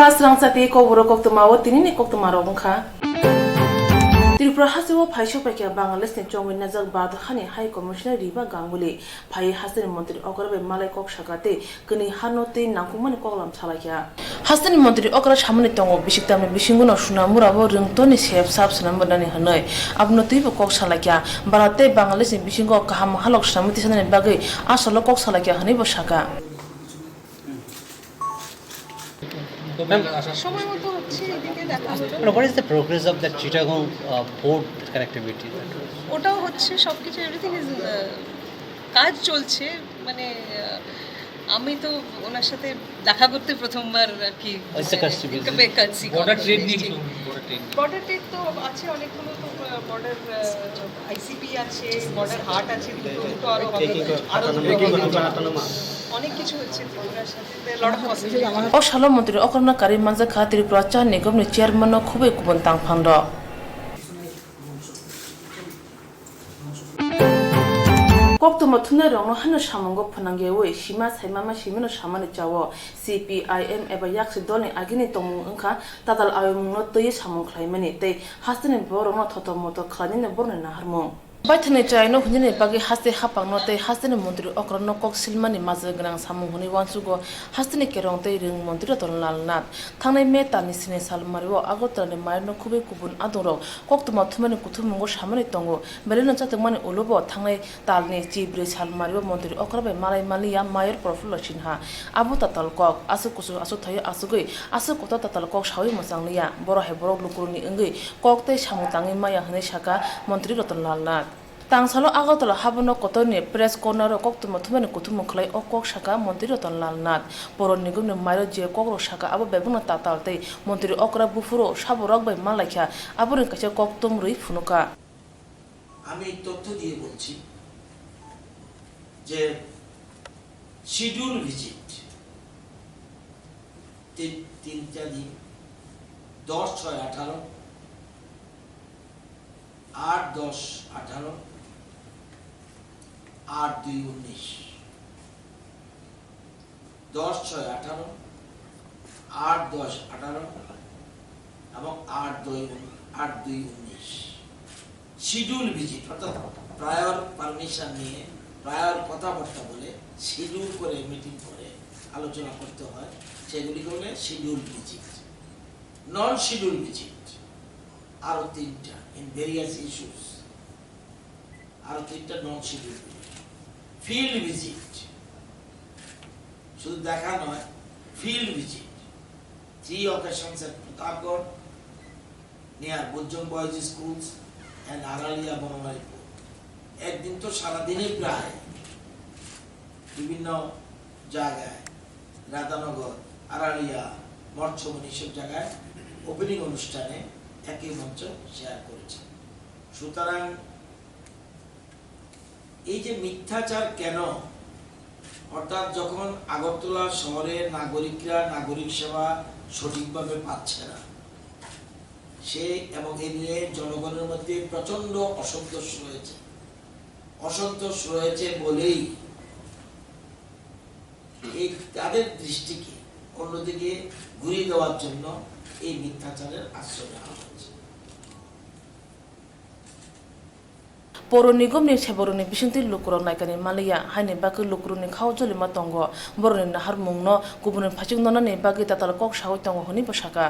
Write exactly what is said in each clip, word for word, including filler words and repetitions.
Srangchati kokborok koktwma o tinini koktwma rok wngkha. Tripura hasteo phaisok paikha Bangladesh ni chongwi najak Bharat hani High Commissioner Riba Ganguly. Phaiwi hasteni montri okra bai malai kok saka tei kwnwi hano tei nangkukmani koklam salaikha. Hasteni montri okra samani tongo, bisiktamni bisingono Sunamura bo rwngtoni sep sap swnambarnani hwnwi. Abono twibo kok salaikha. Bharat tei Bangladesh ni bisingo kaham halok swnamwi tisanani bagwi asolo kok salaikha hwnwi bo saka. সময় মতো হচ্ছে, এদিকে দেখা হলো। What is the progress of that Chittagong, uh, port connectivity? ওটাও হচ্ছে, সব কিছু, এভরিথিং ইজ, কাজ চলছে। মানে, আহ, আমি তো ওনার সাথে দেখা করতে প্রথমবার আর কি। It's a courtesy visit. Courtesy border trade নিয়ে কিছু বলবেন? বর্ডার ট্রেড নিয়ে। বর্ডার ট্রেড তো আছে, অনেকগুলো তো, আহ, বর্ডার, আহ, আইসিপি আছে, বর্ডার হাট আছে, দুটো, দুটো আরো হবে। আরো দুটো হবে। অনেক কিছু হচ্ছে ত্রিপুরার সাথে। Lot of positive. O salo montri okra no karwi manjakha Tripura Cha Nigom ni chairman no khubui kubun tangphang rok. Koktwma thumnai rokno haino samungo phwnangyawi sima saimama simino samani chao. C P I M eba yaksi dolni agini tongmung wngkha tatal ayomungno twiwi samung khlaimani tei hasteni borokno thotok motok khlainani borokni naharmung. Baithangni chaino hwnjani bagwi haste haphangno tei hasteni montri okra no kok silmani majra gwnang samung hwnwi uansugo hasteni kerong tei rwng montri Ratan Lal Nath. Thangnai May talni sini salmario Agartala ni mayarno khubui kubun adongrok koktwma thumani kuthumungo samani tongo. Belai no chajakmani ulo bo thangnai talni chibrwi salmario montri okra bai malai manliya Mayor Prafulla Sinha. Abo tatal kok, aswk kuchuk aswk thaio achugwi aswk kotor tatal kok saui mwchang liya. Boro hai borok lukurokni wngwi kok tei samung tangwi maya hwnwi saka montri Ratan Lal Nath. Tangsalo Agartala habuno kotorni press corner-o koktwma thumani kuthumung khlai o kok saka montri Ratan Lal Nath. Poro nigomni mairo je kokrok saka abo bebakno tatal tei montri okra buphuru saborok bai malaikha, aboni kaisa koktwmrwi phunukha. আমি তথ্য দিয়ে বলছি যে schedule visit তিন, তিনটা দিন, দশ ছয় আঠারো, আট দশ আঠারো, আট দুই উনিশ, দশ ছয় আঠারো, আট দশ আঠারো এবং আট দুই উন-, আট দুই উনিশ। শিডিউল ভিজিট অর্থাৎ প্রায়র পারমিশন নিয়ে, প্রায়র কথাবার্তা বলে, শিডিউল করে, মিটিং করে আলোচনা করতে হয়, সেগুলি হলে শিডিউল ভিজিট। নন শিডিউল ভিজিট আরও তিনটা, ইন ভেরিয়াস ইস্যুস। আরও তিনটা নন শিডিউল ভিজিট। ফিল্ড ভিজিট, শুধু দেখা নয়, field visit. Three occasions at Pratapgarh, near Bojjong Boys Schools and Aralia Bonamari Port. একদিন তো সারাদিনই প্রায় বিভিন্ন জায়গায়, রাধানগর, আরারিয়া, মৎস্যমণি, সব জায়গায় ওপেনিং অনুষ্ঠানে একই মঞ্চ শেয়ার করেছে। সুতরাং এই যে মিথ্যাচার কেন, অর্থাৎ যখন আগরতলা শহরের নাগরিকরা নাগরিক সেবা সঠিকভাবে পাচ্ছে না, সে এবং এ নিয়ে জনগণের মধ্যে প্রচণ্ড অসন্তোষ রয়েছে। অসন্তোষ রয়েছে বলেই এই তাদের দৃষ্টিকে অন্যদিকে ঘুরিয়ে দেওয়ার জন্য এই মিথ্যাচারের আশ্রয় নেওয়া হচ্ছে। Poro nigomni seborokni bisingtwi lukurok naikani manliya, haini bagwi lukurokni khao jolima tongo. Borokni naharmungno kubunni phaichuk nonani bagwi tatal kok saui tongo hwnwi bo saka.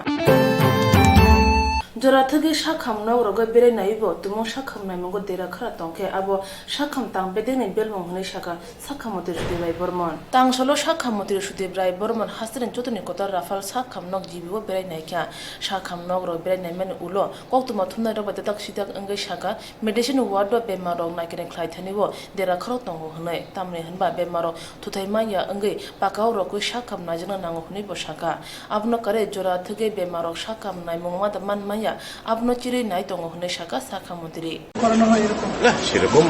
Jora thwgwi sakham nok rogo berai naiwi bo tumung sakham naimungo dera khara tongkhe abo sakham tang bedekni belmung hwnwi saka sakham motri Sudip Rai Bormon. Tangsalo sakham motri Sudip Rai Bormon hasteni jotoni kotor raphal sakham nok G B o berai naikha. Sakham nok rok berai naimani ulo koktwma thumnai rok bai dadak sidak wngwi saka, medicine ward o bemar rok naikani khlai thani o dera khorok tongo hwnwi, tamni hwnba bemar rok thuthai manya wngwi paka o rokwi sakham naijakna nango hwnwi bo saka. Abono kare jora thwgwi bemar rok sakham naimung ma man manya, abono chirwi nai tongo hwnwi saka sakham mantri. না, সেরকম,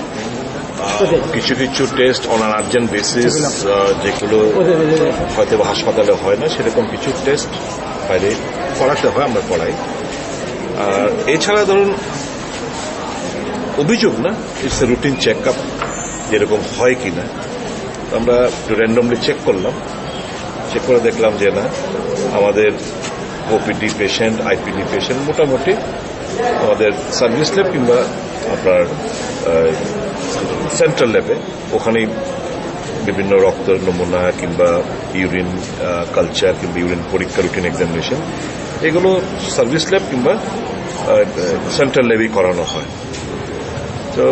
আহ, কিছু কিছু test on an urgent basis, আহ, যেগুলো হয়তো বা হাসপাতালে হয় না, সেরকম কিছু টেস্ট বাইরে করাতে হয়, আমরা করাই। আর এছাড়া ধরুন, অভিযোগ না, it's a routine check up, যেরকম হয় কি না, আমরা একটু র্যান্ডমলি চেক করলাম, চেক করে দেখলাম যে না, আমাদের ওপিডি পেশেন্ট, আইপিডি পেশেন্ট, মোটামুটি আমাদের সার্ভিস ল্যাব কিংবা আপনার সেন্ট্রাল ল্যাবে ওখানেই বিভিন্ন রক্তের নমুনা কিংবা ইউরিন কালচার কিংবা ইউরিন পরীক্ষা, রুটিন এক্সামিনেশন, এগুলো সার্ভিস ল্যাব কিংবা সেন্ট্রাল ল্যাবেই করানো হয়। তো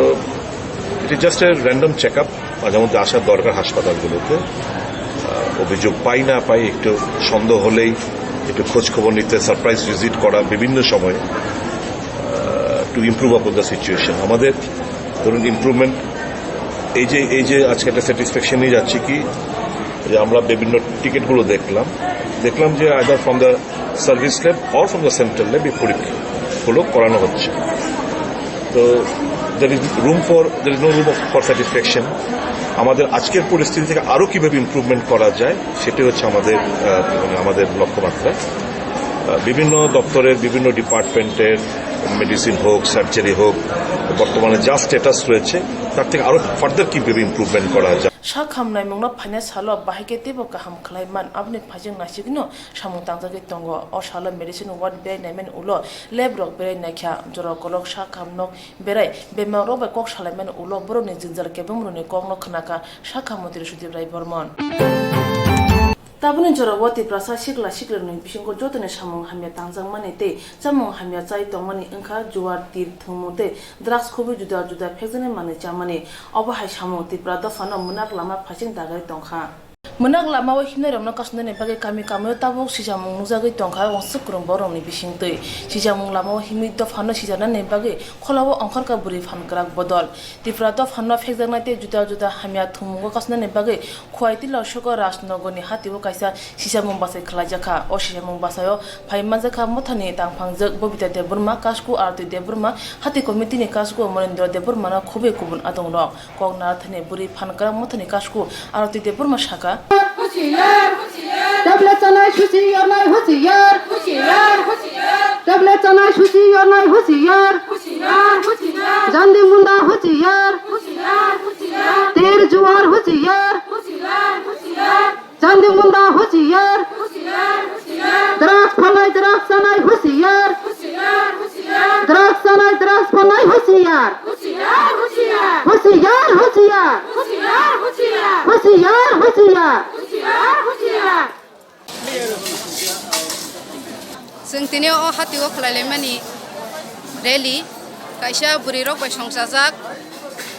এটা just a random check up, মাঝে মধ্যে আসার দরকার হাসপাতালগুলোতে। আহ, অভিযোগ পাই না পাই, একটু সন্দেহ হলেই একটু খোঁজ খবর নিতে, সারপ্রাইজ ভিজিট করা বিভিন্ন সময়, to improve upon the situation. আমাদের ধরুন ইমপ্রুভমেন্ট, এই যে এই যে আজকে একটা স্যাটিসফ্যাকশন নিয়ে যাচ্ছি কি, যে আমরা বিভিন্ন টিকিটগুলো দেখলাম, দেখলাম যে either from the service lab or from the central lab এই পরীক্ষাগুলো করানো হচ্ছে। তো there is room for, there is no room for satisfaction. আমাদের আজকের পরিস্থিতি থেকে আরও কীভাবে ইমপ্রুভমেন্ট করা যায়, সেটাই হচ্ছে আমাদের আহ, মানে আমাদের লক্ষ্যমাত্রা। আহ, বিভিন্ন দপ্তরের বিভিন্ন ডিপার্টমেন্টের মেডিসিন হোক, সার্জারি হোক, বর্তমানে যা স্ট্যাটাস রয়েছে, তার থেকে আরও ফার্দার কীভাবে ইমপ্রুভমেন্ট করা যায়। Sak hamnaimungno phainai salo bahai khe teibo kaham khlai man, aboni phaising naisigwino samung tangjagwi tongo. O salo medicine ward berai naimani ulo lab rok berai naikha, jorao kolok sak hamnok berai bemar rok bai kok salaimani ulo borokni jwngjal kebengmani kokno khwnakha sakha mantri Sudip Rai Bormon. Tabukni jorao Tiprasa sikla siklirokni bisingo jotoni samung hamya tangjakmani tei chamung hamya chai tongmani wngkha juar, tir, thwngmung tei drugs khobwi juda juda phekjaknai manwi chamani. Obo hai samung Tipra dophano mwnak lama phaising dagwi tongkha. Mwnak lamao himnairokno kasonani bagwi kami kamio tabuk sijakmung nukjagwi tongkha, ongswk kwrwng borokni bisingtwi. Sijakmung lamao himwi dophano sijaknani bagwi kholao ongkhorkha bwrwi phan kwrak bodol. Tipra dophano phekjaknai tei juda juda hamya thwngmungo kasonani bagwi Khowai Tila Soko Rajnogorni hatio kaisa sijakmung bachai khlaijakha. O sijakmung bachaio phai manjakha mothani tangphangjak Bobita Debbarma, kasku Arati Debbarma, hati komitini kasku Monindra Debbarmano khobwi kubun adongrok. Kok narathani bwrwi phan kwrak mothani kasku Arati Debbarma saka. Tablet chanai susi yornai huchiyar. Tablet chanai susi yornai huchiyar. Jandi munda huchiyar. Ter juar huchiyar. Jandi munda huchiyar. Drugs phalnai, drugs chanai huchiyar. Drugs chanai, drugs phalnai huchiyar. Huchiyar, huchiyar. Huchiyar, huchiyar. Chwng tini o hatio khlai laimani rally, kaisa bwrwi rok bai songchajak,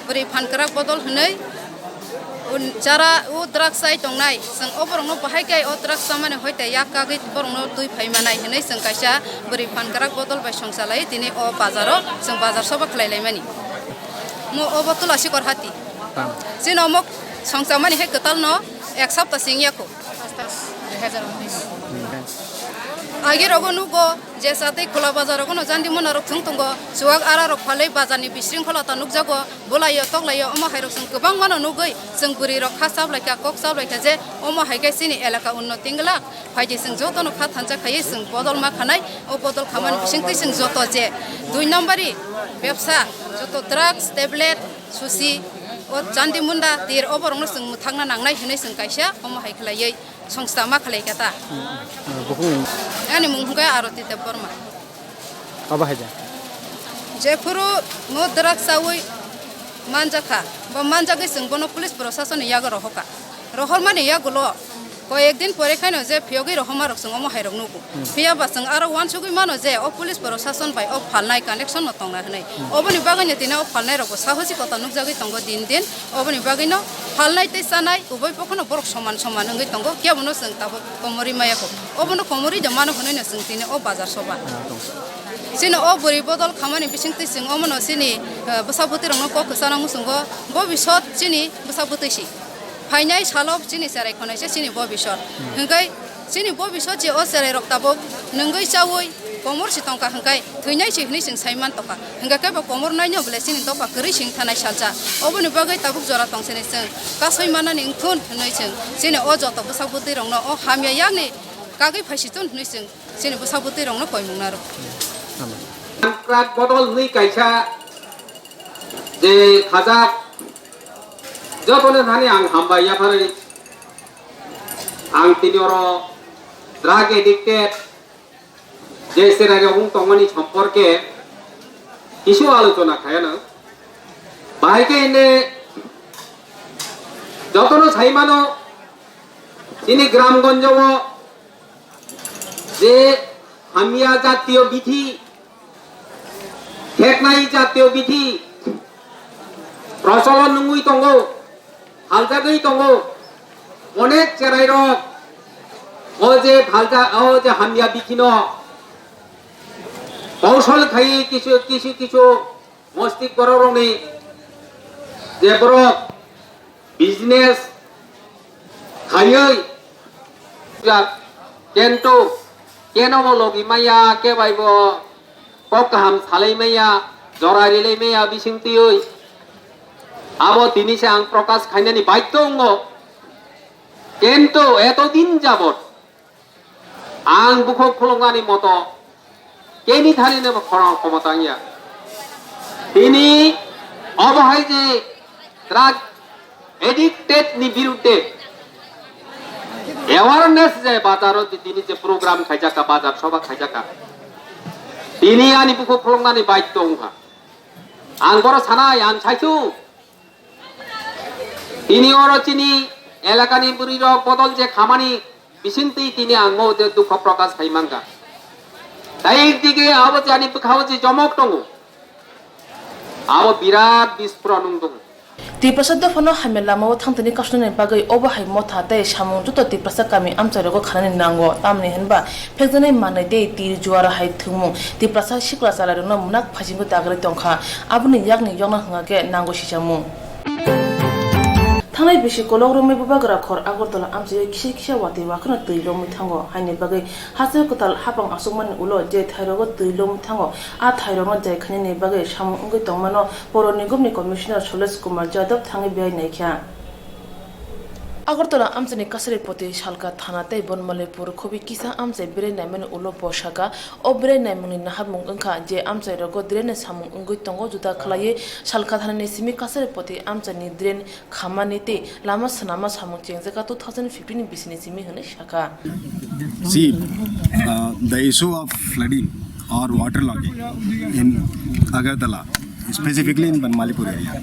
bwrwi phan kwrak bodol hwnwi, un-, jara o drugs chai tongnai, chwng o borokno bahai khe o drugs chamani hoite yak kagwi borokno twi phai manai hwnwi chwng kaisa bwrwi phan kwrak bodol bai songchalai tini o bazaro chwng bazar soba khlai laimani. Mo obo Tulasikor hati. Chini omo songchamani hai kwtalno ek sapta sing ya kho. Agi rogo nugo je satwi khula bazar rogo no jandi mona rok thung tongo, chuwak ara rok phalwi bazar ni bising khola ta nukjago, bwlai o toklai o omo hai rok chwng kwbangma no nugwi chwng bwrwi rok kha chap lai kha, kok chap lai kha je omo hai khe chini elaka unnoti wng glak. Phaidi chwng joto no kha thansa khaiwi chwng bodol ma khanai, o bodol khamani bising twi chwng joto je dui nambari bepsa, joto drugs, tablet, susi, o jandi munda, tir, o borok no chwng mwthangna nangnai hwnwi chwng kaisa omo hai khlaiwi. Songsta ma khlai kha ta. Hmm, hmm. Bukhuk ni? Ani mung hwnkhe Arati Debbarma. Abo hai da? Jephuru mo drugs chawi manjakha, bo manjagwi chwng bono police proshasonni yago rohorkha. Rohormani yagulo koyek din pore khaino je phiyogwi rohorma rok chwng omo hai rok nugo. Hmm. Phiya ba chwng aro uansugwi mano je o police proshashan bai o phalnai connection no tongna hwnwi. Hmm. Oboni bagwino tini o phalnai rok bo sahosi kota nukjagwi tongo din din. Oboni bagwino phalnai tei chanai ubui pokhono borok soman soman wngwi tongo, kebono chwng tabuk komorwi maya kho. Obono komorwi de mano hwnwi no chwng tini o bazar soba. Ah, tong. Chini o bwrwi bodol khamani bisingtwi chwng omono chini, eh, bwsa bwtwi rokno kok kwchana muchungo, bobisot chini bwsa bwtwi si. Phainai salo chini cherai khonai se chini bobisot. Hmm. Hwnkhe chini bobisot je o cherai rok tabuk nwngwi chawi komor si tongkha hwnkhe thwinai si hwnwi chwng sai man tongkha. Hwnkhe kebo komor naino bole chini dopha kwrwi sing thanai salsa. Oboni bagwi tabuk jora tong sini chwng kasoi manani wngthun hwnwi chwng chini o joto bwsa bwtwi rokno o hamya yakni kagwi phai si thun hwnwi chwng chini bwsa bwtwi rokno koimung naro. Kwrak bodol hwnwi kaisa je khajak, jotoni thani ang hambai yapharwi. Ang tini oro drug addicted, je cherai rok wng tongmani somporke kisu alochona khaiyano. Bahai khe hine jotono sai mano, chini gram gonjo o je hamya jatiyo bithi, theknai jatiyo bithi procholon nungwi tongo, phaljagwi tongo. Onek cherai rok o je phalja, o je hamya bithi no koushol khai kisu kisu kisu mostik borok rokni je borok business khaiwi jak, kento keno bo logi maya, kebai bo kok kaham salai maya, jora rilai maya bising twiwi. Abo tini se ang prokash khainani baidhyo wngo. Kento eto din jabot ang bukhuk khuluknani moto keni thani nebo khorang khomota wngya. Tini obo hai je drug addicted ni birudde awareness je bazaro je tini je program khaijaka, bazar sobha khaijaka, tini ani bukhuk khuluknani baidhyo wngkha. Ang boro sanai, ang saisu. Tini oro chini elakani bwrwi rok bodol je khamani bisingtwi tini ang o je dukho prokash khai mankha. Tai dik dige abo je ani bwkhao je jomok tongo, abo birat bisporo nung tongo. Tiprasa dophano hamya lamao thangtini kasnani bagwi obo hai motha tei samung joto Tiprasa kami amchairogo khanani nango, tamni hwnba phekjaknai manwi tei tir juara hai thwngmung Tiprasa sikla chalairokno mwnak phaisingwi dagarwi tongkha. Aboni yakni yokna hwnkha khe nango sisamung. Thangnai bisi kolok romwi bubagra khor Agartala amchaio kisa kisa watwi wakhwrwng twi lomwi thango. Haini bagwi hachal kwtal hapang achukmani ulo je thairogo twi lomwi thango, a thairokno jai khainani bagwi samung wngwi tongmano Poro Nigomni Commissioner Solesh Kumar Jadab thangwi biyai naikha. Agartala amchaini Kasaripoti, Salka thana tei Bonmalipur khobwi kisa amchai berai naimani ulo bo sakha, o berai naimungni naharmung wngkha je amchairogo drainage samung wngwi tongo, juda khlaiwi Salka thanani simi Kasaripoti amchaini drain khamani tei lama swnamma samung chengjakha two thousand fifteen ni bisini simi hwnwi sakha. See, uh, the issue of flooding or water logging in Agartala, specifically in Banmalipur area,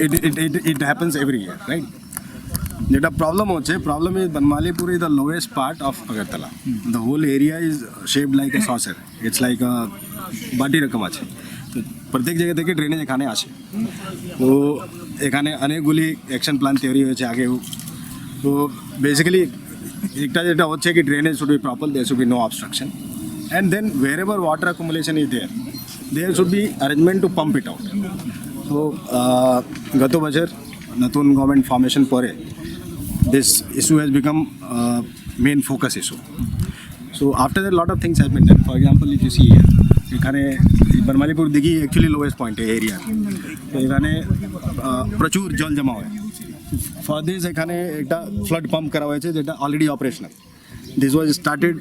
it, it, it, it happens every year, right? যেটা problem হচ্ছে, problem is Banamalipur is the lowest part of Agartala. The whole area is shaped like a saucer, it's like a বাটি রকম আছে। তো প্রত্যেক জায়গা থেকে ড্রেনেজ এখানে আসে। তো এখানে অনেকগুলি অ্যাকশন প্ল্যান তৈরি হয়েছে আগেও। তো বেসিক্যালি একটা যেটা হচ্ছে কি, drainage should be proper, there should be no obstruction, and then wherever water accumulation is there, there should be arrangement to pump it out. তো আহ, গত বছর নতুন গভর্নমেন্ট ফর্মেশন পরে this issue has become main focus issue. So after that, lot of things have been done. For example, if you see here, এখানে বনমালীপুর দিঘি actually lowest point area. তো এখানে আহ, প্রচুর জল জমা হয়। ফর দিস এখানে একটা ফ্লাড পাম্প করা হয়েছে, যেটা already operational. This was started,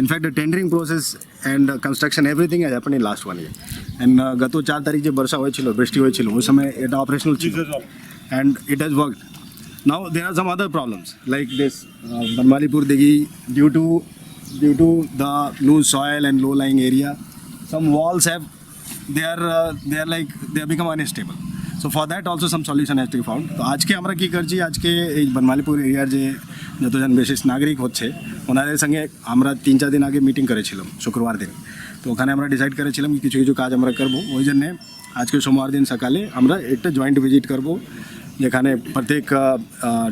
in fact, the tendering process and uh, construction, everything has happened in last one year. And uh, গত চার তারিখ যে বর্ষা হয়েছিল, বৃষ্টি হয়েছিল, ওই সময় এটা অপারেশনাল ছিল। And it has worked. Now there are some other problems like this, uh, Banmalipur Digi, due to due to the loose soil and low-lying area, some walls have, they are uh, they are like, they have become unstable. So for that also some solution has to be found. তো আজকে আমরা কি করছি, আজকে এই বনমালীপুর এরিয়ার যে যতজন বিশিষ্ট নাগরিক হচ্ছে, ওনাদের সঙ্গে আমরা তিন চার দিন আগে মিটিং করেছিলাম শুক্রবার দিন। তো ওখানে আমরা ডিসাইড করেছিলাম কি কিছু কিছু কাজ আমরা করব। ওই জন্যে আজকে সোমবার দিন সকালে আমরা একটা জয়েন্ট ভিজিট করব, যেখানে প্রত্যেক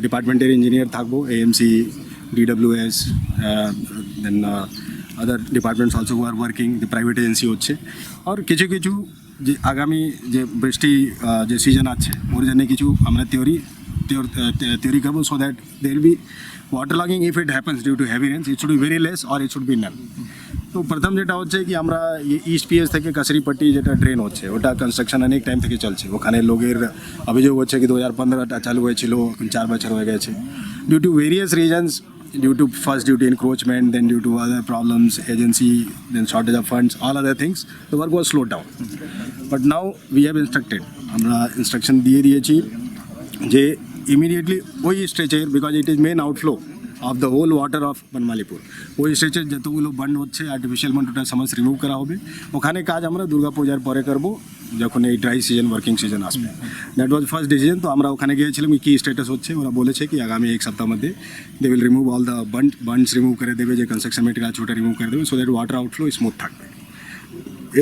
ডিপার্টমেন্টের ইঞ্জিনিয়ার থাকবো, AMC, DWS, then other departments also who are working, the private agency হচ্ছে। আর কিছু কিছু যে আগামী যে বৃষ্টি আহ, যে সিজন আছে, ওর জন্য কিছু আমরা থিওরি থিওরি করবো, so that there will be water logging. If it happens due to heavy rains, it should be very less or it should be none. তো প্রথম যেটা হচ্ছে কি, আমরা ইস্ট পিএস থেকে কাছারিপট্টি যেটা ড্রেন হচ্ছে, ওটা কনস্ট্রাকশন অনেক টাইম থেকে চলছে। ওখানে লোকের অভিযোগ হচ্ছে কি দু হাজার পনেরোটা চালু হয়েছিল, এখন চার বছর হয়ে গেছে। Due to various reasons, due to first due to encroachment, then due to other problems, agency, then shortage of funds, all other things, the work was slowed down. But now we have instructed, আমরা ইনস্ট্রাকশন দিয়ে দিয়েছি যে ইমিডিয়েটলি ওই স্ট্রেচের, because it is main outflow, of the whole water of Banmalipur. ওই স্ট্রেচের যতগুলো বান্ড হচ্ছে, আর্টিফিশিয়াল বান্ড, ওটা সমস্ত রিমুভ করা হবে। ওখানে কাজ আমরা দুর্গা পূজার পরে করব, যখন এই ড্রাই সিজন, ওয়ার্কিং সিজন আসবে। That was first decision। তো আমরা ওখানে গিয়েছিলাম, কি স্ট্যাটাস হচ্ছে, ওরা বলেছে কি আগামী এক সপ্তাহ মধ্যে they will remove all the band, বান্ডস রিমুভ করে দেবে, যে কনস্ট্রাকশন মেটেরিয়াল আছে ওটা রিমুভ করে দেবে, so that water outflow smooth থাকবে।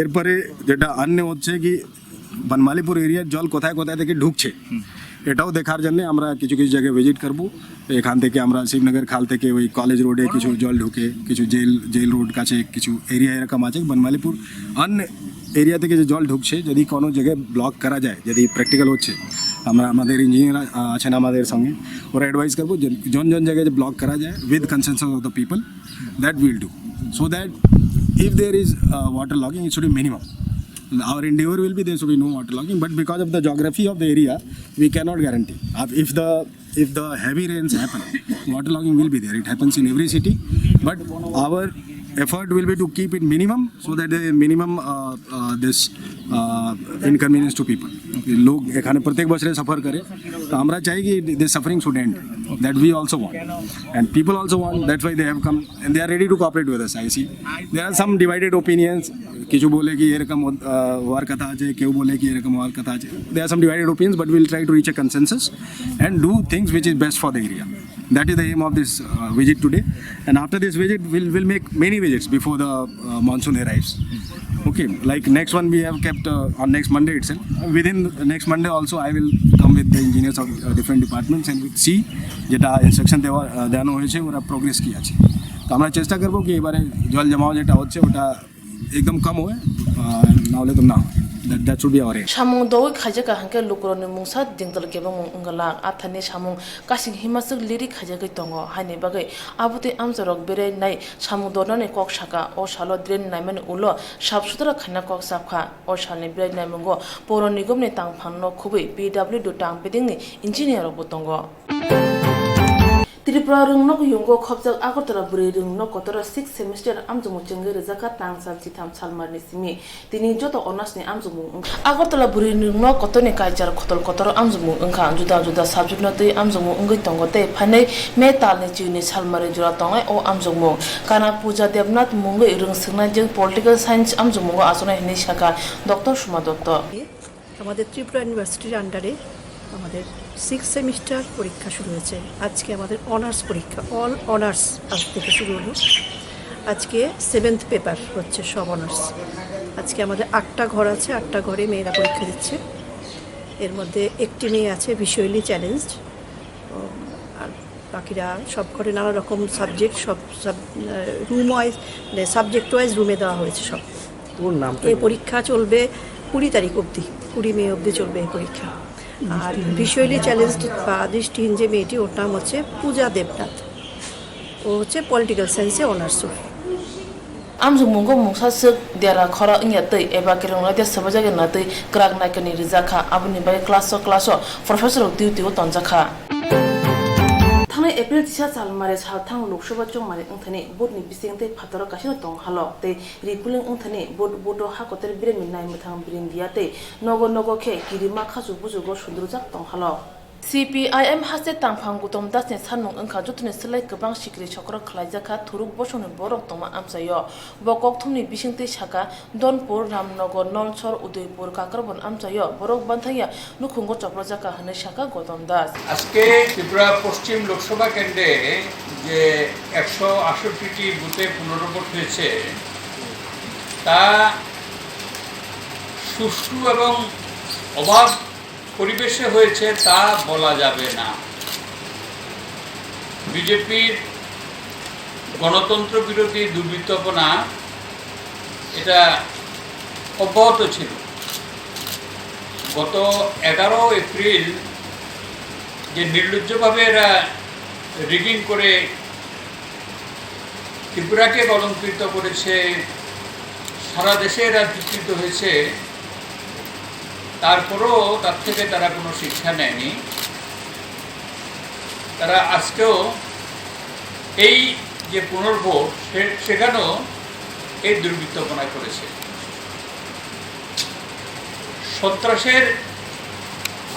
এরপরে যেটা আননে হচ্ছে কি বনমালীপুর এরিয়ার জল কোথায় কোথায় থেকে ঢুকছে, এটাও দেখার জন্য আমরা কিছু কিছু জায়গায় ভিজিট করব। এখান থেকে আমরা শিবনগর খাল থেকে ওই কলেজ রোডে কিছু জল ঢুকে, কিছু জেল, জেল রোড কাছে কিছু এরিয়া এরকম আছে বনমালীপুর আন এরিয়া থেকে যে জল ঢুকছে, যদি কোনো জায়গায় ব্লক করা যায়, যদি প্র্যাকটিক্যাল হচ্ছে, আমরা, আমাদের ইঞ্জিনিয়ার আছেন আমাদের সঙ্গে, ওরা অ্যাডভাইস করবো যে জন জন জায়গায় যে ব্লক করা যায় with consensus of the people, that we'll do, so that if there is uh, water logging, it should be minimum. Our endeavor will be there should be no water logging, but because of the geography of the area, we cannot guarantee. If the, if the heavy rains happen, water logging will be there. It happens in every city, but our effort will be to keep it minimum, so that the minimum uh, uh, this uh, inconvenience to people. লোক এখানে প্রত্যেক বছরে সাফার করে, তো আমরা চাই কি the suffering should end, that we also want, and people also want, that's why they have come and they are ready to cooperate with us. I see there are some divided opinions. কিছু বলে কি এরকম আহ, হওয়ার কথা আছে, কেউ বলে কি এরকম হওয়ার কথা আছে। There are some divided opinions, but we'll try to reach a consensus and do things which is best for the area. That is the aim of this uh, visit today. And after this visit, we'll, we'll make many visits before the uh, monsoon arrives. Okay, like next one we have kept uh, on next Monday itself. Within the next Monday also, I will come with the engineers of uh, different departments and we'll see যেটা ইনস্ট্রাকশন দেওয়া আহ, দেওয়ানো হয়েছে, ওরা প্রোগ্রেস কি আছে। তো আমরা চেষ্টা করবো কি এবারে জল জমাও যেটা হচ্ছে ওটা একদম কম হয়, আহ, না হলে তো না হয়। That, that should be our aim. Samung dogwi khaijakha hwnkhe lukurokni mungsa jengtal kebengmung wngwlak, athani samung kasing himaswk lirik khaijakgwi tongo, haini bagwi abotwi amchairok berai nai samung dornani kok sakha. O salo drain naimani ulo sap sutra khaina kok chapkha. O salni berai naimungo Poro Nigomni tangphangno khubui P W D tang bedengni engineer rokbo tongo. Tripura rwngnok yungo khopjak Agartala bwrwi rwngnok kotoro sixth semester amjokmung chengwi rwjakha tang sal chitham salmarni simi. Tini joto honours ni amjokmung wngkha. Agartala bwrwi rwngnok kotorni kaichar khotol kotoro amjokmung wngkha. Juda juda subject no twi amjokmung wngwi tongo tei phainai May talni chini salmarni jora tongnai o amjokmung. Kana Puja Debnath mungwi rwng swknai jeng political science amjokmungo achuknai hinwi sakha Doctor Suma Dotto. আমাদের ত্রিপুরা ইউনিভার্সিটির আন্ডারে আমাদের six semester পরীক্ষা শুরু হয়েছে। আজকে আমাদের অনার্স পরীক্ষা, অল অনার্স আজ থেকে শুরু হলো। আজকে সেভেন্থ পেপার হচ্ছে সব অনার্স। আজকে আমাদের আটটা ঘর আছে, আটটা ঘরে মেয়েরা পরীক্ষা দিচ্ছে। এর মধ্যে একটি মেয়ে আছে ভীষণলি চ্যালেঞ্জড, আর বাকিরা সব ঘরে নানা রকম সাবজেক্ট, সব সাব রুম ওয়াইজ, মানে সাবজেক্ট ওয়াইজ রুমে দেওয়া হয়েছে সব। ওর নামটা এই কি? পরীক্ষা চলবে কুড়ি তারিখ অবধি, কুড়ি মে অবধি চলবে এই পরীক্ষা। আর ভিজুয়ালি চ্যালেঞ্জড বা দৃষ্টিহীন যে মেয়েটি, ওর নাম হচ্ছে পূজা দেবনাথ। ও হচ্ছে পলিটিক্যাল সায়েন্সে honours. Amjokmungo mungsa swk dera khora wngya twi eba kereng loide swbaijak ya na twi kwrak naikani rijak kha, aboni bagwi class o class o professor rok duty o tonjak kha. Thangnai April tisa salmari salthang Lok Sabha chongmani wngthani vote ni bising tei phataro kaisa tong halok tei repolling wngthani vote, vote o hakotor birani nai mwthang birindia tei nogo nogo khe kirima khachuk buchugo sundrujak tong halok. C P I M haste tangphang Gautam Das ni sanmung wngkha jotoni slai kwbang sikri sokro khwlaijak kha thuruk bosongni borok tongma amchaio. Bo kokthumni bisingtwi sakha, Donpur, Ramnagar, Nalsor, Udaipur, Kakrabon amchaio borok banthangya nukhungo choprojak kha hwnwi sakha Gautam Das. আজকে ত্রিপুরা পশ্চিম লোকসভা কেন্দ্রে যে একশো আটষট্টিটি বুথে পুনর্ভোট হয়েছে, তা সুষ্ঠু এবং অবাধ পরিবেশে হয়েছে তা বলা যাবে না। বিজেপির গণতন্ত্র বিরোধী দুর্বৃত্তপনা এটা অব্যাহত ছিল। গত এগারো এপ্রিল যে নির্লজ্জভাবে এরা রিগিং করে ত্রিপুরাকে কলঙ্কিত করেছে, সারা দেশে এরা বিকৃত হয়েছে, তারপরও তার থেকে তারা কোনো শিক্ষা নেয়নি। তারা আজকেও এই যে পুনর্ভোট, সে-, সেখানেও এই দুর্বৃত্তপনা করেছে। সন্ত্রাসের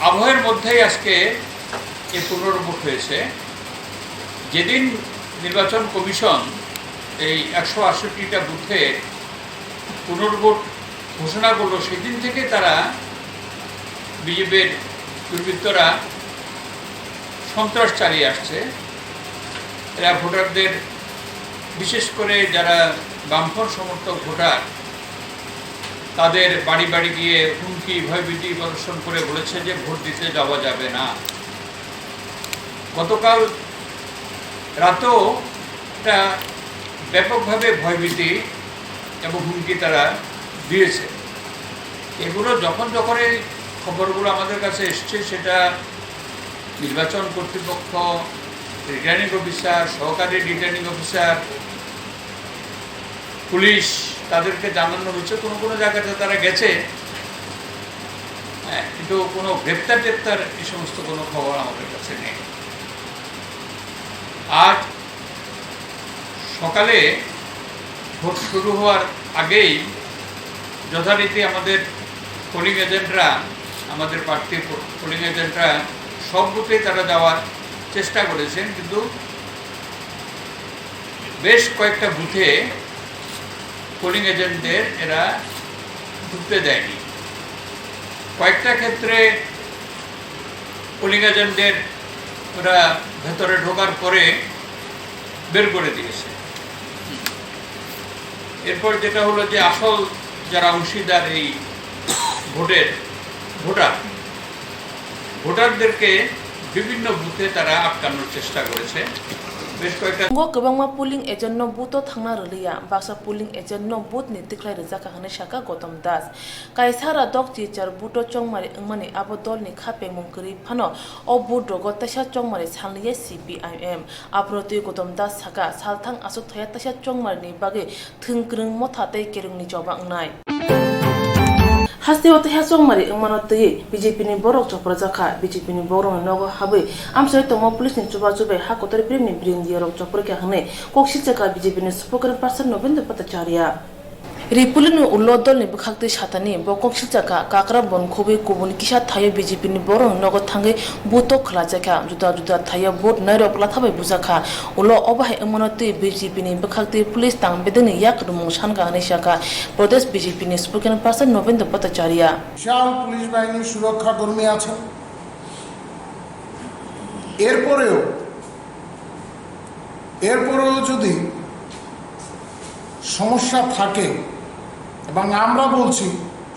আবহের মধ্যেই আজকে এই পুনর্ভোট হয়েছে। যেদিন নির্বাচন কমিশন এই একশো আটষট্টিটা বুথে পুনর্ভোট ঘোষণা করলো, সেদিন থেকে তারা, বিজেপির দুর্বৃত্তরা সন্ত্রাস চালিয়ে আসছে। এরা ভোটারদের, বিশেষ করে যারা বামফ্রন্ট সমর্থক ভোটার, তাদের বাড়ি বাড়ি গিয়ে হুমকি, ভয়ভীতি প্রদর্শন করে বলেছে যে ভোট দিতে যাওয়া যাবে না। গতকাল রাতেও একটা ব্যাপকভাবে ভয়ভীতি এবং হুমকি তারা দিয়েছে। এগুলো যখন যখন এই খবরগুলো আমাদের কাছে এসছে, সেটা নির্বাচন কর্তৃপক্ষ, রিটার্নিং অফিসার, সহকারী রিটার্নিং অফিসার, পুলিশ, তাদেরকে জানানো হয়েছে, কোনো কোনো জায়গাতে তারা গেছে, হ্যাঁ, কিন্তু কোনো গ্রেপ্তার টেপ্তার, এই সমস্ত কোনো খবর আমাদের কাছে নেই। আজ সকালে ভোট শুরু হওয়ার আগেই যথারীতি আমাদের পোলিং এজেন্টরা, আমাদের প্রার্থী পো-, পোলিং এজেন্টরা সব বুথেই তারা যাওয়ার চেষ্টা করেছেন, কিন্তু বেশ কয়েকটা বুথে পোলিং এজেন্টদের এরা ঢুকতে দেয়নি। কয়েকটা ক্ষেত্রে পোলিং এজেন্টদের ওরা ভেতরে ঢোকার পরে বের করে দিয়েছে। এরপর যেটা হলো যে আসল যারা অংশীদার এই ভোটের, ভোটার, ভোটারদেরকে বিভিন্ন বুথে তারা আটকানোর চেষ্টা করেছে। বেশ কয়েকটা Ngo kwbangma polling agent no booth o thangna rwliya, baksa polling agent no booth ni tikhlai rwjakha hwnwi sakha Gotom Das. Kaisa ra dok chichar booth o chongmari wngmani abo dol ni kha pengmung kwrwi phano o booth rogo teisa chongmari salnwi ya C P I M. Aphuru twi Gotom Das sakha, salthang aswk thaya teisa chongmari ni bagwi thwng kwrwng motha tei kerwngni choba wngnai. Hasteo teisa chongmari wngmano twiwi B J P ni borok choprajakha. B J P ni borokni nogo habwi amchaio tongma police ni chubachu bai ha kotor premni bwrwngni diyorok choprikha hwnwi kok silchakha B J P ni spokesperson Nobendra Bhattacharya. Ri police ni ulo dolni bwkhaktwi satani bo kok silchakha, Kakra bon khubui kubun kisa thaio B J P ni borokni nogo thangwi booth o khwlajakha, juda juda thaio vote nairok latha bai bujakha. Ulo obo hai wngmano twi B J P ni bwkhaktwi police tang bedekni yak rwmung sankha hwnwi sakha Pradesh B J P ni spokesperson Nobendra Bhattacharya. বিশাল পুলিশ বাহিনীর সুরক্ষা কর্মী আছেন। এরপরেও, এরপরেও যদি সমস্যা থাকে, এবং আমরা বলছি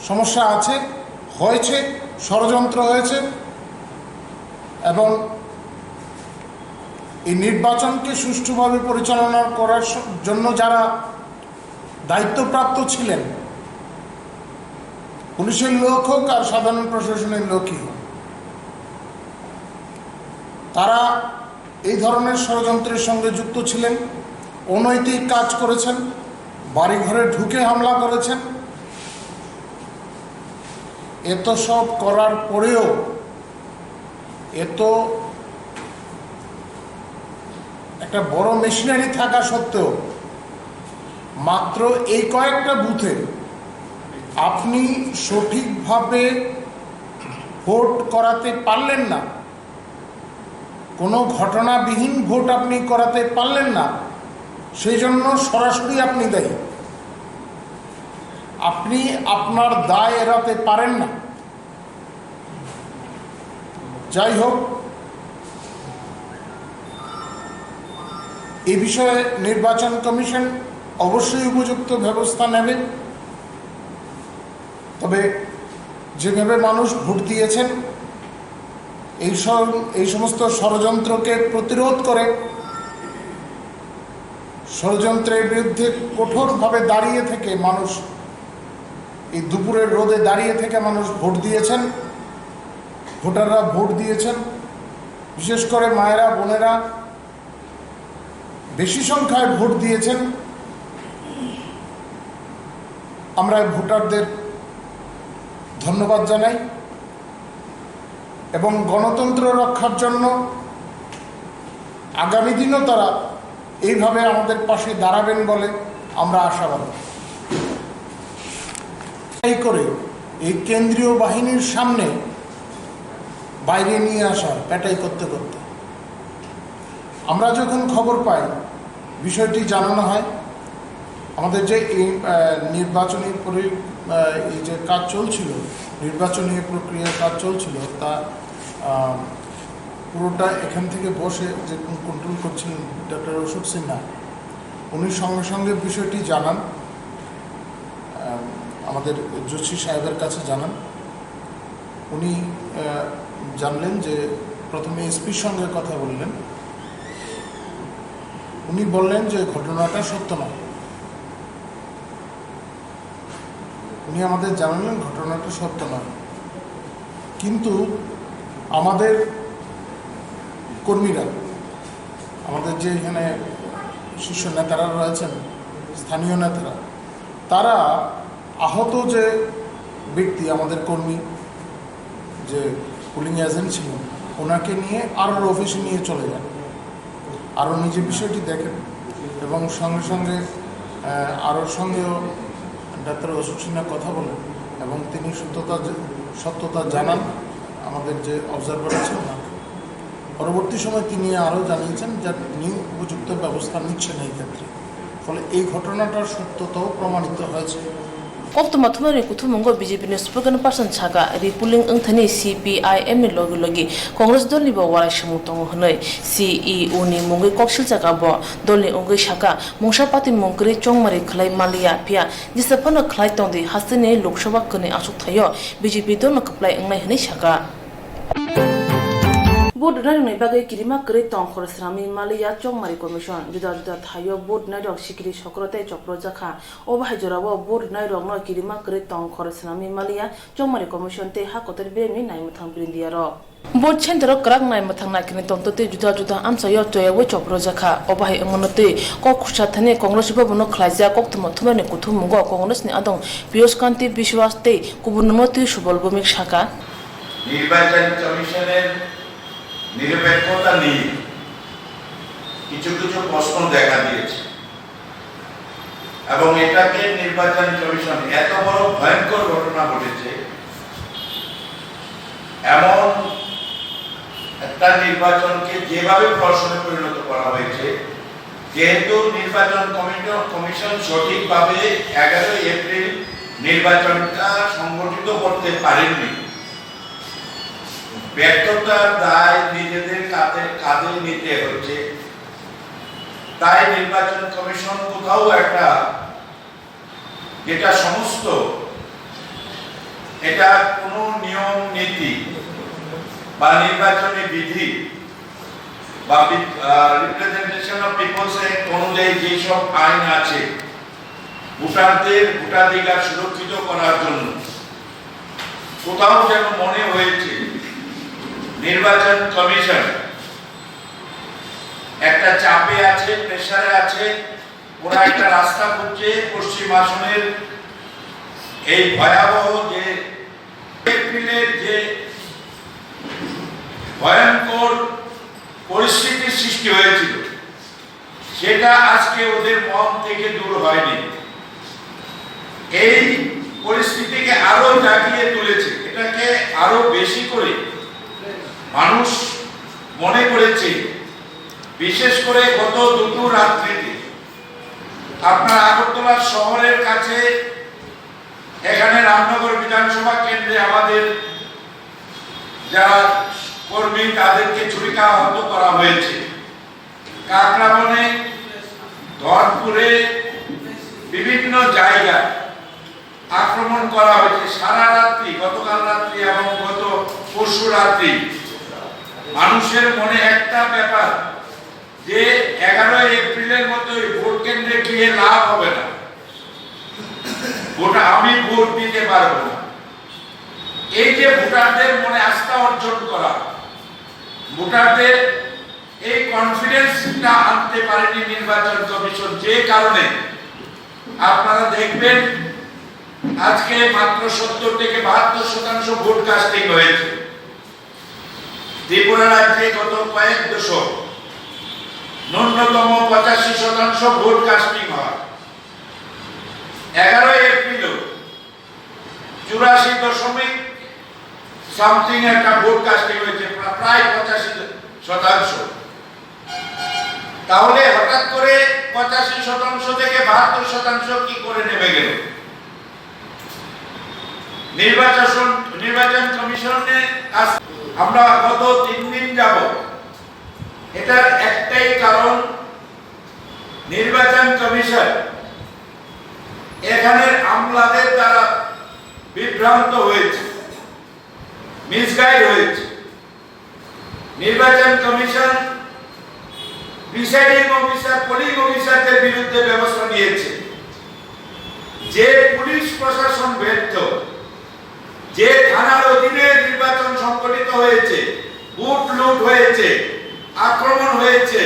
সমস্যা আছে, হয়েছে, ষড়যন্ত্র হয়েছে, এবং এই নির্বাচনকে সুষ্ঠুভাবে পরিচালনা করার স-, জন্য যারা দায়িত্বপ্রাপ্ত ছিলেন, পুলিশের লোক হোক আর সাধারণ প্রশাসনের লোকই হোক, তারা এই ধরনের ষড়যন্ত্রের সঙ্গে যুক্ত ছিলেন, অনৈতিক কাজ করেছেন, বাড়িঘরে ঢুকে হামলা করেছেন। এত সব করার পরেও, এত একটা বড় মেশিনারি থাকা সত্ত্বেও মাত্র এই কয়েকটা বুথে আপনি সঠিকভাবে ভোট করাতে পারলেন না, কোনো ঘটনাবিহীন ভোট আপনি করাতে পারলেন না, সেই জন্য সরাসরি আপনি দায়ী। আপনি আপনার দায় এড়াতে পারেন না। যাই হোক, এ বিষয়ে নির্বাচন কমিশন অবশ্যই উপযুক্ত ব্যবস্থা নেবে। তবে যেভাবে মানুষ ভোট দিয়েছেন, এই সব, এই সমস্ত ষড়যন্ত্রকে প্রতিরোধ করে, ষড়যন্ত্রের বিরুদ্ধে কঠোরভাবে দাঁড়িয়ে থেকে মানুষ এই দুপুরের রোদে দাঁড়িয়ে থেকে মানুষ ভোট দিয়েছেন, ভোটাররা ভোট দিয়েছেন। বিশেষ করে মায়েরা, বোনেরা বেশি সংখ্যায় ভোট দিয়েছেন। আমরা ভোটারদের ধন্যবাদ জানাই এবং গণতন্ত্র রক্ষার জন্য আগামী দিনও তারা এইভাবে আমাদের পাশে দাঁড়াবেন বলে আমরা আশাবাদী। এই করে এই কেন্দ্রীয় বাহিনীর সামনে বাইরে নিয়ে আসা, পেটাই করতে করতে আমরা যখন খবর পাই, বিষয়টি জানানো হয়। আমাদের যে এই, আহ, নির্বাচনী পরি-, আহ, এই যে কাজ চলছিল, নির্বাচনী প্রক্রিয়ার কাজ চলছিল, তা, আহ, পুরোটা এখান থেকে বসে যে কন্ট্রোল করছিলেন ডক্টর অশোক সিনহা, উনি সঙ্গে সঙ্গে বিষয়টি জানান, আহ, আমাদের জোশী সাহেবের কাছে জানান। উনি, আহ, জানলেন যে প্রথমে এসপির সঙ্গে কথা বললেন। উনি বললেন যে ঘটনাটা সত্য নয়। উনি আমাদের জানালেন ঘটনাটা সত্য নয়, কিন্তু আমাদের কর্মীরা, আমাদের যে এখানে শীর্ষ নেতারা রয়েছেন, স্থানীয় নেতারা, তারা আহত যে ব্যক্তি, আমাদের কর্মী, যে পোলিং এজেন্ট ছিলেন, ওনাকে নিয়ে আরও অফিসে নিয়ে চলে যান। আরও নিজে বিষয়টি দেখেন এবং সঙ্গে সঙ্গে, আহ, আরও সঙ্গেও ডাক্তার অশোক সিনহা কথা বলেন এবং তিনি সত্যতা যে, সত্যতা জানান আমাদের যে অবজারভার আছে ওনাকে। পরবর্তী সময় তিনি আরও জানিয়েছেন যে তিনি উপযুক্ত ব্যবস্থা নিচ্ছেন এই ক্ষেত্রে। ফলে এই ঘটনাটার সত্যতাও প্রমাণিত হয়েছে। Koktwma thumnairokni kuthumungo B J P ni spokesperson saka, repolling wngthani C P I M ni logi logi Congress dolni bo warai samung tongo hwnwi. C E O ni mungwi kok siljak abo. Dolni wngwi saka, mungsa party mung kwrwi chongmari khlai maliya, phiya jesa phano khlai tongdi, hasteni Lok Sabha kwnwi achuk thaio B J P dolno kwplai wngnai hwnwi saka. Vote rwnairokni bagwi kirima kwrwi tong khorok swnamwi maliya Chongmari Commission. Juda juda thaio vote rwnairok sikiri sokro tei chopro jakha. Obo hai jorao vote rwnairokno kirima kwrwi tong khorok swnamwi maliya Chongmari Commission tei ha kotor beremni naimwthang brindiarok. Vote center-o kwrak naimwthang naikirni tongtwtwi juda juda amchaio choyaui chopro jakha. Obo hai wngmano twi kok khursa thani Congress Bhavan-o khlaijak koktwma thumnairokni kuthumungo Congress-ni adong Piyush Kanti Biswas tei kubun wngno twi Subal Bhowmik saka. নির্বাচন কমিশনের নিরপেক্ষতা নিয়ে কিছু কিছু প্রশ্ন দেখা দিয়েছে এবং এটাকে নির্বাচন কমিশন এত বড় ভয়ঙ্কর ঘটনা ঘটেছে, এমন একটা নির্বাচনকে যেভাবে প্রহসনে পরিণত করা হয়েছে, যেহেতু নির্বাচন কমিট-, কমিশন সঠিকভাবে এগারোই এপ্রিল নির্বাচনটা সংগঠিত করতে পারেননি, ব্যর্থতার দায় নিজেদের কাঁধে, কাঁধে নিতে হচ্ছে। তাই নির্বাচন কমিশন কোথাও একটা, যেটা সমস্ত, এটা কোনো নিয়ম নীতি বা নির্বাচনী বিধি বা বি-, আহ, রিপ্রেজেন্টেশন অফ পিপলস অ্যাক্ট অনুযায়ী যেসব আইন আছে, ভোটারদের ভোটাধিকার সুরক্ষিত করার জন্য কোথাও যেন মনে হয়েছে নির্বাচন কমিশন একটা চাপে আছে, প্রেশারে আছে, ওরা একটা রাস্তা খুঁজছে পশ্চিম আসনের এই ভয়াবহ যে এপ্রিলের যে ভয়ঙ্কর পরিস্থিতির সৃষ্টি হয়েছিল, সেটা আজকে ওদের মন থেকে দূর হয়নি। এই পরিস্থিতিকে আরো জাগিয়ে তুলেছে, এটাকে আরো বেশি করে মানুষ মনে করেছে। বিশেষ করে গত দুটো রাত্রিতে আপনার আগরতলা শহরের কাছে এখানে রামনগর বিধানসভা কেন্দ্রে আমাদের যারা কর্মী, তাদেরকে ছুরিকাহত করা হয়েছে। কাকরাবনে, ধনপুরে বিভিন্ন জায়গায় আক্রমণ করা হয়েছে। সারা রাত্রি, গতকাল রাত্রি এবং গত পরশু রাত্রি মানুষের মনে একটা ব্যাপার যে এগারোই এপ্রিলের মতোই ভোট কেন্দ্রে গিয়ে লাভ হবে না, ভোট, আমি ভোট দিতে পারবো না। এই যে ভোটারদের মনে আস্থা অর্জন করা, ভোটারদের এই কনফিডেন্সটা আনতে পারেনি নির্বাচন কমিশন, যে কারণে আপনারা দেখবেন আজকে মাত্র সত্তর থেকে বাহাত্তর শতাংশ ভোট কাস্টিং হয়েছে। ত্রিপুরা রাজ্যে গত কয়েক দশক ন্যূনতম পঁচাশি শতাংশ ভোট কাস্টিং হয়। এগারোই এপ্রিলও চুরাশি দশমিক সামথিং একটা ভোট কাস্টিং হয়েছে, প্রা-, প্রায় পঁচাশি শতাংশ। তাহলে হঠাৎ করে পঁচাশি শতাংশ থেকে বাহাত্তর শতাংশ কি করে নেমে গেল? নির্বাচন, নির্বাচন কমিশনের কাছ আমরা গত তিন দিন যাব, এটার একটাই কারণ, নির্বাচন কমিশন এখানের আমলাদের দ্বারা বিভ্রান্ত হয়েছে, মিসগাইড হয়েছে। নির্বাচন কমিশন প্রিসাইডিং অফিসার, পোলিং অফিসারদের বিরুদ্ধে ব্যবস্থা নিয়েছে। যে পুলিশ প্রশাসন ব্যর্থ, যে থানার অধীনে নির্বাচন সংগঠিত হয়েছে, ভোট লুট হয়েছে, আক্রমণ হয়েছে,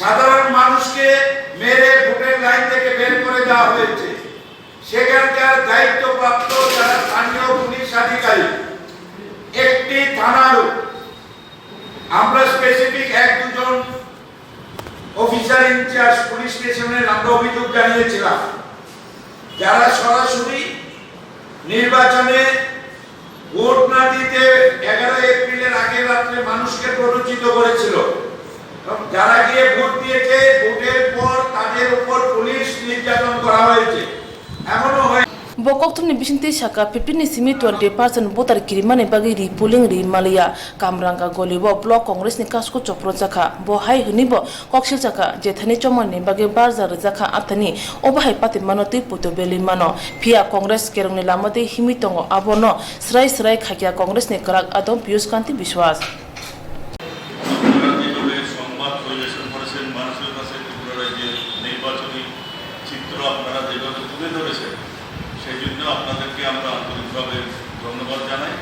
সাধারণ মানুষকে মেরে ভোটের লাইন থেকে বের করে দেওয়া হয়েছে, সেখানকার দায়িত্বপ্রাপ্ত যারা স্থানীয় পুলিশ আধিকারিক, একটি থানারও আমরা স্পেসিফিক এক দুজন অফিসার ইনচার্জ পুলিশ স্টেশনের আমরা অভিযোগ জানিয়েছিলাম, যারা সরাসরি নির্বাচনে ভোট না দিতে এগারো এপ্রিলের আগের রাত্রে মানুষকে প্ররোচিত করেছিল এবং যারা গিয়ে ভোট দিয়েছে, ভোটের পর তাদের উপর পুলিশ নির্যাতন করা হয়েছে, এমনও হয়ে Bo kokthumni bisingtwi saka, fifteen ni simi twenty percent voter kirimani bagwi ri polling ri maliya. Kamranga Goli o Block Congress ni kasko chopro chakha. Bo hai hwnwi bo koksil chakha, jethani chomani bagwi barja rwjakha athani, obo hai patimano twi puto belwi mano. Phiya Congress kerongni lama twi himwi tongo, abono swrai swrai khakya Congress ni kwrak adong Piyush Kanti Biswas. আপনারা যেভাবে সংবাদ পরিবেশন করেছেন, মানুষের কাছে ত্রিপুরা রাজ্যের নির্বাচনী চিত্র আপনারা যেভাবে তুলে ধরেছেন, সেই জন্য আপনাদেরকে আমরা আন্তরিকভাবে ধন্যবাদ জানাই।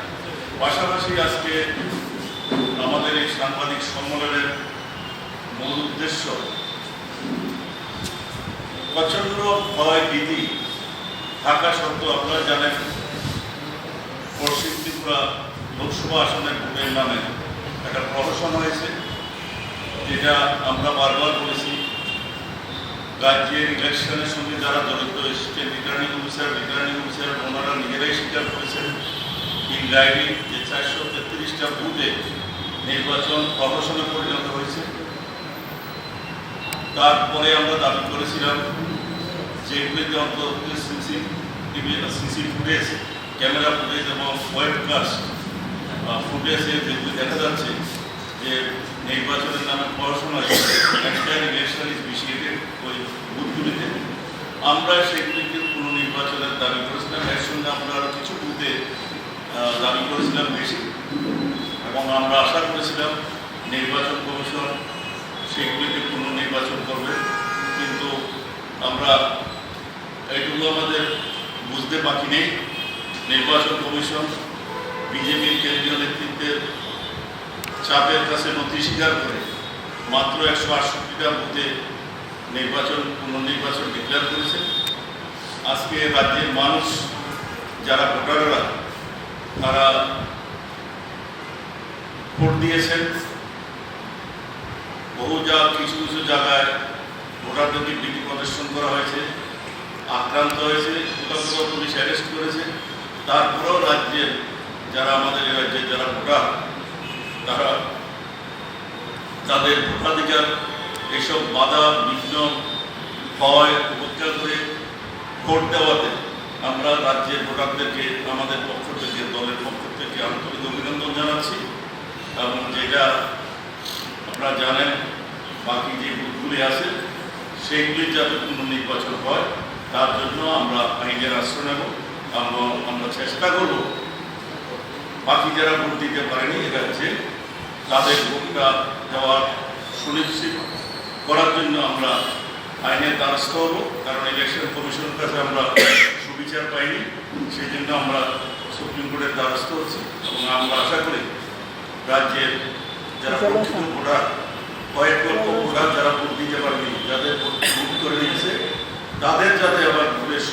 পাশাপাশি আজকে আমাদের এই সাংবাদিক সম্মেলনের মূল উদ্দেশ্য প্রচণ্ড ভয় ভীতি থাকা সত্ত্বেও আপনারা জানেন পশ্চিম ত্রিপুরা লোকসভা আসনের ভোটের নামে একটা প্রহসন হয়েছে, যেটা আমরা বারবার বলেছি। রাজ্যের ইলেকশনের সঙ্গে যারা জড়িত, assistant returning officer, returning officer ওনারা নিজেরাই স্বীকার করেছেন, ইন ডায়েরি যে চারশো তেত্রিশটা বুথে নির্বাচন প্রহসনে পরিণত হয়েছে। তারপরে আমরা দাবি করেছিলাম যেগুলিতে অন্তত CCTV, CC footage, camera footage এবং ওয়েবকাস্ট ফুটেজে যেগুলি দেখা যাচ্ছে যে নির্বাচনের নামে প্রহসন হয়েছে, entire election is vitiated ওই বুথগুলিতে, আমরা সেগুলিকে পুনর্নির্বাচনের দাবি করেছিলাম। এর সঙ্গে আমরা আরও কিছু বুথে আহ, দাবি করেছিলাম বেশি এবং আমরা আশা করেছিলাম নির্বাচন কমিশন সেগুলিতে পুনর্নির্বাচন করবে, কিন্তু আমরা এইটুকু আমাদের বুঝতে বাকি নেই। নির্বাচন কমিশন বিজেপির কেন্দ্রীয় নেতৃত্বের চাপের কাছে নতি স্বীকার করে মাত্র একশো আটষট্টিটা বুথে নির্বাচন, পুনর্নির্বাচন ডিক্লেয়ার করেছে। আজকে রাজ্যের মানুষ, যারা ভোটাররা, তারা ভোট দিয়েছেন। বহু যা-, কিছু কিছু জায়গায় ভোটারদেরকে ভীতি প্রদর্শন করা হয়েছে, আক্রান্ত হয়েছে, কোথাও কোথাও পুলিশ অ্যারেস্ট করেছে। তারপরেও রাজ্যের যারা, আমাদের এই রাজ্যের যারা ভোটার, তারা তাদের ভোটাধিকার, এসব বাধা বিঘ্ন, ভয় উপেক্ষা করে ভোট দেওয়াতে আমরা রাজ্যের ভোটারদেরকে আমাদের পক্ষ থেকে, দলের পক্ষ থেকে আন্তরিক অভিনন্দন জানাচ্ছি। এবং যেটা আপনারা জানেন, বাকি যে বুথগুলি আছে, সেগুলির যাতে পুনর্নির্বাচন হয়, তার জন্য আমরা আইনের আশ্রয় নেব এবং আমরা চেষ্টা করব বাকি যারা ভোট দিতে পারেনি, এটা হচ্ছে তাদের ভোটটা দেওয়ার সুনিশ্চিত করার জন্য আমরা আইনের দ্বারস্থ হব, কারণ ইলেকশন কমিশনের কাছে আমরা সুবিচার পাইনি, সেই জন্য আমরা সুপ্রিম কোর্টের দ্বারস্থ হচ্ছি এবং আমরা আশা করি রাজ্যের যারা প্রকৃত ভোটার, কয়েক লক্ষ ভোটার যারা ভোট দিতে পারেনি, যাদের ভোট ভোট করে নিয়েছে, তাদের যাতে আবার ভোটের